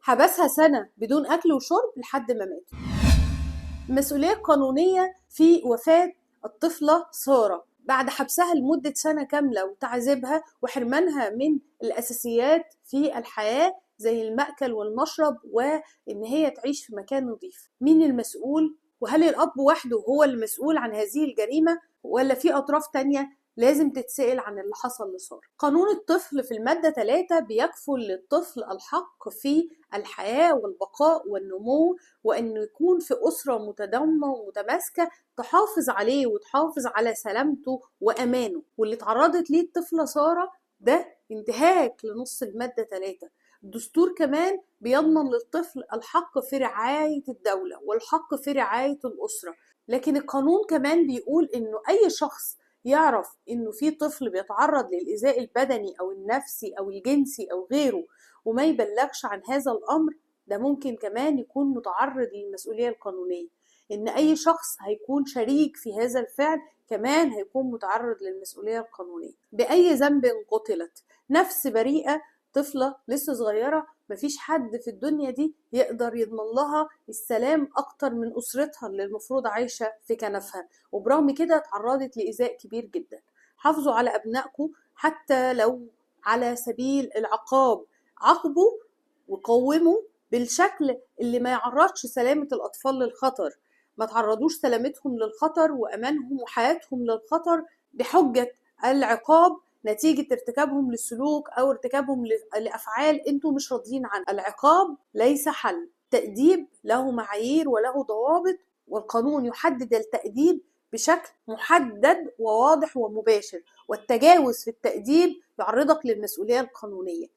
حبسها سنة بدون أكل وشرب لحد ما ماتت. المسؤولية القانونية في وفاة الطفلة سارة بعد حبسها لمدة سنة كاملة وتعذيبها وحرمانها من الأساسيات في الحياة زي المأكل والمشرب وإن هي تعيش في مكان نظيف. مين المسؤول؟ وهل الأب وحده هو المسؤول عن هذه الجريمة ولا في أطراف تانية لازم تتسأل عن اللي حصل لسارة؟ قانون الطفل في المادة 3 بيكفل للطفل الحق في الحياة والبقاء والنمو، وأنه يكون في أسرة متضامنة ومتماسكة تحافظ عليه وتحافظ على سلامته وأمانه. واللي تعرضت ليه الطفلة سارة ده انتهاك لنص المادة 3. الدستور كمان بيضمن للطفل الحق في رعاية الدولة والحق في رعاية الأسرة، لكن القانون كمان بيقول إنه أي شخص يعرف إنه في طفل بيتعرض للإيذاء البدني أو النفسي أو الجنسي أو غيره وما يبلغش عن هذا الأمر، ده ممكن كمان يكون متعرض للمسؤولية القانونية. إن أي شخص هيكون شريك في هذا الفعل كمان هيكون متعرض للمسؤولية القانونية. بأي ذنب قتلت؟ نفس بريئة، طفلة لسه صغيرة، مفيش حد في الدنيا دي يقدر يضمن لها السلام أكتر من أسرتها اللي المفروض عايشة في كنفها، وبرغم كده اتعرضت لإيذاء كبير جدا. حافظوا على أبنائكم حتى لو على سبيل العقاب، عاقبوا وقوموا بالشكل اللي ما يعرضش سلامة الأطفال للخطر، ما تعرضوش سلامتهم للخطر وأمانهم وحياتهم للخطر بحجة العقاب نتيجة ارتكابهم للسلوك أو ارتكابهم لأفعال انتوا مش راضيين عنها. العقاب ليس حل، التأديب له معايير وله ضوابط، والقانون يحدد التأديب بشكل محدد وواضح ومباشر، والتجاوز في التأديب يعرضك للمسؤولية القانونية.